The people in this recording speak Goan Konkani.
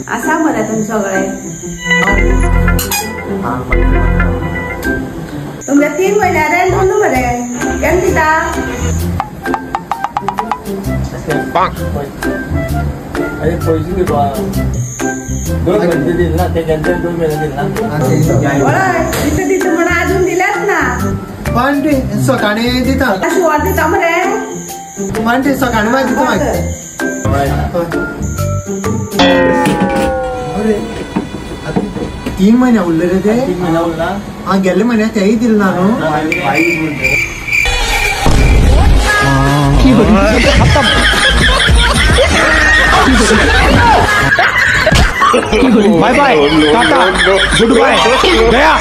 आसा मरे तुम सगळे. तुमच्या 3 महिन्या रेंट उरलो मरे, केन्ना दिता? अरे पैसे दिवपा 2 महिने दिले ना, ते गेले 2 महिने दिले ना. हय दिता दिता म्हणून अजून दिल्याच ना. पण ते सकाळी दिता, शिवार दिता मरे. पण ते सकाळी मागीर दिता मागीर. अरे 3 महिने उरले रे ते. 3 महिने उरला. हा गेले महिन्यात तेही दिले ना न्हू. Bye bye tata good bye Gaya.